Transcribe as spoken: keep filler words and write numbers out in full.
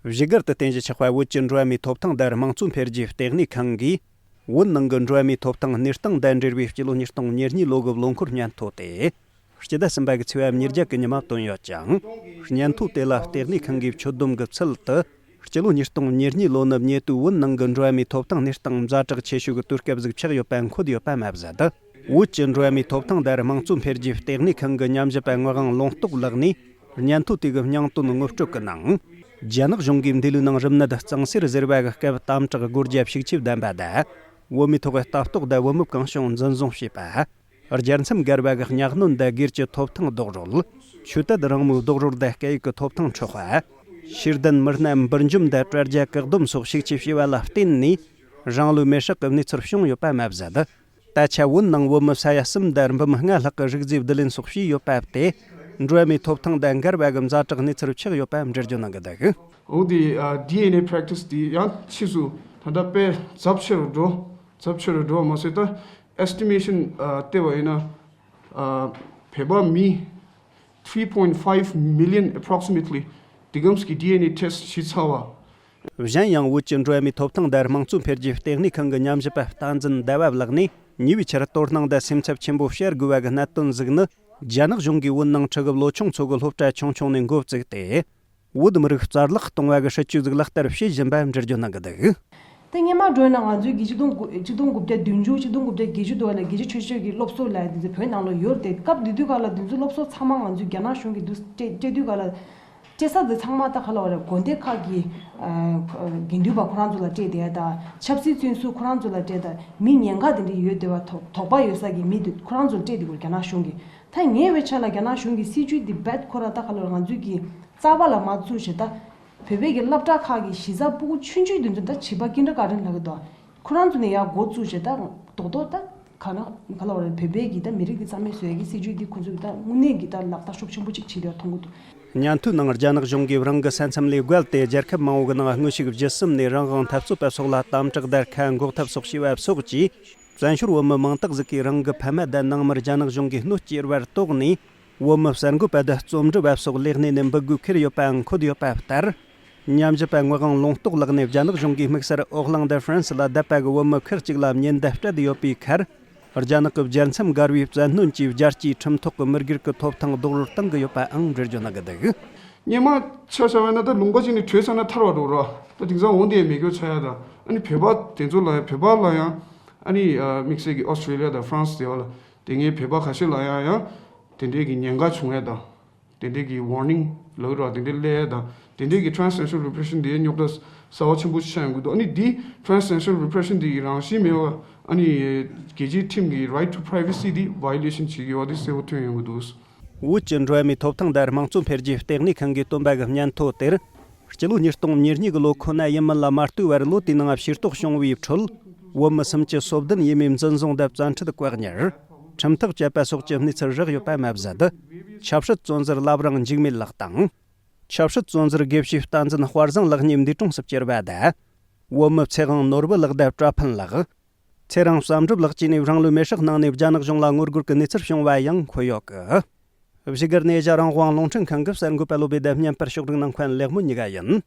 བཞུགས་སྒར་དུ་རྟེན་གཞི་ཆགས་པའི་བོད་ཀྱི་འགྲོ་བ་མིའི་ཐོབ་ཐང་དང་དམངས་གཙོ་འཕེལ་རྒྱས་ལྟེ་གནས་ཁང་གིས། བོད་ནང་གི་འགྲོ་བ་མིའི་ཐོབ་ཐང་གནས་སྟངས་དང་འབྲེལ་བའི་སྤྱི་ལོ་ཉིས་སྟོང་ཉེར་གཉིས་ལོ་གི་ལོ་འཁོར་སྙན་ཐོ་དེ། སྤྱི་ཟླ་གསུམ་པ་གི་ཚེས་པ་ཉེར་བརྒྱད་གི་ཉི་མ་བཏོན་ཡོད་ཅིང་། སྙན་ཐོ་དེ་ལ་ལྟེ་གནས་ཁང་གིས་ཆོད་སྡོམ་གྱི་ཚུལ་དུ། སྤྱི་ལོ་ཉིས་སྟོང་ཉེར་གཉིས་ལོ་ནི་ཉེ་དུས་བོད་ནང་གི་འགྲོ་བ་མིའི་ཐོབ་ཐང་གནས་སྟངས་ཛ་དྲག་ཆེ་ཤོས་ཀྱི་དུས་སྐབས་ཟིག་ཆགས་ཡོད་པ་འཁོད་ཡོད་པ་མ་ཟད། བོད་ཀྱི་འགྲོ་བ་མིའི་ཐོབ་ཐང་དང་དམངས་གཙོ་འཕེལ་རྒྱས་ལྟེ་གནས་ཁང་གི་ཉམས་ཞིབ་པ་ངག་དབང་ལུང་རྟོགས་ལགས་ནས། སྙན་ཐོ་དེ་གི་སྙིང་དོན་ངོ་སྤྲོད་ཀྱི་ནང་། རྒྱ་ནག་གཞུང་གིས་འདི་ལོའི་ནང་རིམས་ནད་གཙང་སེལ་ཟེར་བ་གི་སྐབས་དམ་དྲག་སྒོ་རྒྱ་ཤུགས་ཆེ་ལྡན་པ་དང་། བོད་མིའི་ཐོག་ལྟ་རྟོག་དང་བུད་མེད་གང་བྱུང་འཛིན་བཟུང་བྱས་པ། རྒྱལ་མཚམས་བརྒལ་བ་གི་གཉའ་གནོན་དང་སྒེར་གྱི་ཐོབ་ཐང་རྡོག་རོལ། ཆོས་དད་རང་མོས་རྡོག་རོལ་དང་སྐད་ཡིག་གི་ཐོབ་ཐང་འཕྲོག་པ། ཤེས་ལྡན་མི་སྣ་འབུར་འཇོམས་དང་དྲ་རྒྱ་བཀག་སྡོམ་སོགས་ཤུགས་ཆེ་བྱས་པ་ལ་བརྟེན་ནས། རང་ལུས་མེར་སྲེག་གི་གནས་ཚུལ་བྱུང་ཡོད་པ་མ་ཟད། ད་ཆ་བོད་ནང་བོད་མི་ས་ཡ་གསུམ་དང་འབུམ་ལྔ་ལྷག་གི་རིགས་རྫས་བསྡུ་ལེན་སོགས་བྱས་ཡོད་པ་དེ། འགྲོ་བ་མིའི་ཐོབ་ཐང་དང་འགལ་བ་གི་ཛ་དྲག་གནས་ཚུལ་ཆགས་ཡོད་པ་འགྲེལ་བརྗོད་གནང་གི་འདུག་འོ་དེ་ཨ་ཌི་ཨེན་ཨེ་པྲེག་ཊི་སི་དེ་ཡང་ཕྱིས་སུ་ད་ལྟ་དཔེ་ཚབས་ཆེ་རུ་འགྲོ། ཚབས་ཆེ་རུ་འགྲོ་བ་མ་ཟད། ད་ཨེ་སི་ཊི་མེ་ཤན་ཨ་བལྟས་པ་ཡིན་ན། ཨ་བོད་པ་མི་three point five million approximately དེ་གམ་གྱི་ཌི་ཨེན་ཨེ་ཊེ་སི་ཊི་བྱས་ཚར་བ། གཞན་ཡང་བོད་ཀྱི་འགྲོ་བ་མིའི་ཐོབ་ཐང་དང་དམངས་གཙོ་འཕེལ་རྒྱས་ལྟེ་གནས་ཁང་གི་ཉམས་ཞིབ་པ་བསྟན་འཛིན་ཟླ་བ་ལགས་ནས། ཉེ་བའི་ཆར་དོ་སྣང་དང་སེམས་འཚབ་ཆེན་པོ་བྱ་དགོས་པ་གི་གནད་དོན་ཟིག་ནི། རྒྱ་ནག་གཞུང་གིས་བོད་ནང་ཁྲི་གི་ལོ་ཆུང་ཚོ་གི་སློབ་གྲྭ་ཆུང་ཆུང་ནས་འགོ་བཙུགས་ཏེ། བོད་མི་རིགས་རྩ་བརླག་གཏོང་བ་གི་སྲིད་ཇུས་ཟིག་ལག་བསྟར་བྱེད་བཞིན་པ་འགྲེལ་བརྗོད་གནང་གི་འདུག་དེ་སྔོན་མ་འགྲོ་ན་ང་ཚོའི་གི་ཆིག་སྟོང་དགུ་ཆིག་སྟོང་དགུ་བརྒྱ་བདུན་ཅུ་ཆིག་སྟོང་དགུ་བརྒྱ་བརྒྱད་ཅུ་དུ་བ་ལ་རྒྱལ་སྤྱི་ཆོས་ཆོས་ཀྱི་སློབ་གསོ་ལ་དེ་ཚོ་བོད་ནང་ལ་ཡོད་དེ། སྐབས་དེ་དུས་ག་ལ་དེ་ཚོ་སློབ་གསོ་ཚང་མ་ང་ཚོའི་རྒྱ་ནག་གཞུང་གི་དུ་སྤྲད་སྤྲད་དུས་ག་ལ། སྤྲད་ས་དེ་ཚང་མ་ད་ག་ལ་བ་རེད། དགོན་སྡེ་ཁག་གི་ཨ་དགེ་འདུན་པ་ཁོ་རང་ཚོ་ལ་སྤྲད་དེ་ད། ཆབ་སྲིད་བཙོན་ཟུར་ཁོ་རང་ཚོ་ལ་སྤྲད་ད། མི་ཉེན་ཁ་དེ་འདྲ་ཡོད་དེ་བ་དོགས་དོགས་པ་ཡོད་ས་གི་མི་དེ་ཁོ་རང་ཚོ་ལ་སྤྲད་དེ་གོ་རྒྱ་ནག་གཞུང་གི། ད་ངའི་བའི་ཆ་ལ་རྒྱ་ནག་གཞུང་གི་སྲིད་ཇུས་དེ་རྦད་ཁོ་ར་ད་ག་ལ་བ་ང་ཚོའི་གི་རྩ་བ་ལ་མ་བཙུགས་བྱས་ད། བོད་པའི་གི་སློབ་གྲྭ་ཁག་གི་གཞི་རྩ་སྤུ་གུ་ཆུང་ཆུང་དེ་ཚོ་ད་བྱིས་པ་ཀིན་ཌར་གྷར་ཌེན་ལབ་གི་འདུག་ཁོ་རང་ཚོ་ནས་ཡར་འགོ་བཙུགས་བྱས་ད་རྡོག་རྡོག་ད་ག་ན་ག་ལ་བ་རེད། བོད་པའི་གི་ད་མི་རིགས་ཀྱི་རྩ་མེད་བཟོ་ཡ་གི་སྲིད་ཇུས་འདི་ཁོ་ཚོས་ད་དངོས་གནས་གི་ད་ལག་བསྟར་ཤུགས་ཆེན་པོ་ཅིག་བྱེད་ཡོད་མཐོང་གི་འདུག་སྙན་ཐོའི་ནང་རྒྱ་ནག་གཞུང་གིས་རང་གི་ས་མཚམས་ལས་བརྒལ་ཏེ་རྒྱལ་ཁབ་མང་བོ་གི་ནང་དངོས་ཤུགས་བརྒྱུད་གསུམ་ནས་རང་དབང་འཐབ་རྩོད་པ་སོགས་ལ་དམ་དྲག་དང་ཁ་འགོག་ཐབས་སོགས་བྱས་པ་སོགས་ཀྱིས། བཙན་བྱོལ་བོད་མི་མང་དག་ཟིག་གིས་རང་གི་ཕ་མ་དང་ནང་མི་རྒྱ་ནག་གཞུང་གིས་གནོད་སྐྱེལ་བར་དོགས་ནས། བོད་མི་གསར་འགོད་པ་དང་རྩོམ་སྒྲིག་པ་སོགས་ལས་གནས་ནས་འབུད་དགོས་ཁེལ་ཡོད་པ་འཁོད་ཡོད་པ་ལྟར། ཉམས་ཞིབ་པ་ངག་དབང་ལུང་རྟོགས་ལགས་ནས་རྒྱ་ནག་གཞུང་གིས་དམིགས་བསལ་ཨོ་ལན་ཌ་ཧྥ་རན་སི་ལ་བསྡད་པ་གི་བོད་མི་ཁག་ཅིག་ལ་ཉེན་བརྡ་སྤྲད་ཡོད་པའི་ཁར། རྒྱ་ནག་གི་རྒྱལ་མཚམས་བརྒལ་བའི་བཙན་གནོན་གྱིས་རྒྱལ་སྤྱིའི་ཁྲིམས་ཐོག་གི་མི་སྒེར་གྱི་ཐོབ་ཐང་རྡོག་རོལ་གཏོང་གི་ཡོད་པའང་འགྲེལ་བརྗོད་གནང་གི་འདུག་སྔོན་མ་ཆ་བཞག་པ་ན་ད་ལུང་པ་ཅིག་ནས་བྲོས་ཚར་ན་ཐར་བ་འགྲོ་ར། ད་དེང་སང་འོང་དེ་མེད་སྐྱོ་ཆགས་ཡ་ད། ཨ་ནི་བོད་པ་དེ་ཚོ་ལ་ཡང་བོད་པ་ལ་ཡང་ཨ་ནི་དམིགས་བསལ་གྱི་ཨོ་སི་ཊེ་ལི་ཡ་དང་ཧྥ་རན་སི་དེ་བ་ལ་དེ་སྔའི་བོད་པ་ཁ་ཤས་ལ་ཡང་ཡང་དེ་འདྲའི་གི་ཉེན་ཁ་བྱུང་ཡ་ད། དེ་འདྲའི་གི་ཝར་ནིང་ལབ་ར་དེ་འདྲའི་སླེབས་ཡ་ད། དེ་འདྲའི་གི་ཊེ་རན་སི་ནེ་ཤ་ནལ་རི་པྲེ་ཤན་དེ་རྙོག་དྲ་གསར་བ་ཆེན་པོ་ཞིག་ཆགས་ཡོང་གི་འདུག་ཨ་ནི་འདི་ཊེ་རན་སི་ནེ་ཤ་ནལ་རི་པྲེ་ཤན་དེ་ཡི་རང་བཞིན་མེད་པ་ཨ་ནི་རྒྱལ་སྤྱིའི་ཁྲིམས་ཀྱི་right to privacy དེ་violation བྱེད་ཀྱི་ཡོད་པ་དེ་གསལ་པོ་ཐོན་ཡོང་གི་འདུག་བོད་ཀྱི་འགྲོ་བ་མིའི་ཐོབ་ཐང་དང་དམངས་གཙོ་འཕེལ་རྒྱས་ལྟེ་གནས་ཁང་གིས་བཏོན་པ་གི་སྙན་ཐོ་དེར། སྤྱི་ལོ་ཉིས་སྟོང་ཉེར་གཉིས་གི་ལོ་ཁོ་ན་ཡིན་མིན་ལ་མ་ལྟོས་པར་ལོ་དེའི་ནང་ཕྱིར་རྟོག་བྱུང་བའི་ཁྲོད། བོད་མི་སུམ་ཅུ་སོ་བདུན་ཡས་མས་འཛིན་བཟུང་དང་བཙན་ཁྲིད་བཀག་ཉར། ཁྲིམས་ཐག་བཅད་པ་སོགས་ཀྱི་གནས་ཚུལ་རག་ཡོད་པ་མ་ཟད། ཆབ་སྲིད་བཙོན་ཟུར་བླ་བྲང་འཇིགས་མེད་ལགས་དང་། ཆབ་སྲིད་བཙོན་ཟུར་དགེ་བཤེས་བསྟན་འཛིན་དཔལ་བཟང་ལགས་གཉིས་འདས་གྲོངས་སུ་གྱུར་པ་དང་། བོད་མི་ཚེ་དབང་ནོར་བུ་ལགས་དང་གྲྭ་ཕུན་ལགས། ཚེ་རིང་བསམ་གྲུབ་ལགས་བཅས་ནས་རང་ལུས་མེར་སྲེག་གནང་ནས་རྒྱ་ནག་གཞུང་ལ་ངོ་རྒོལ་གྱི་གནས་ཚུལ་བྱུང་བ་ཡང་འཁོད་ཡོད་གི། བཞུགས་སྒར་ནས་ཨེ་ཤ་ཡ་རང་དབང་རླུང་འཕྲིན་ཁང་གི་གསར་འགོད་པ་བློ་བྷེ་དང་བརྙན་པར་ཕྱོགས་སྒྲིག་གནང་མཁན་ལེགས་སྨོན་གཉིས་ཀ་ཡིན།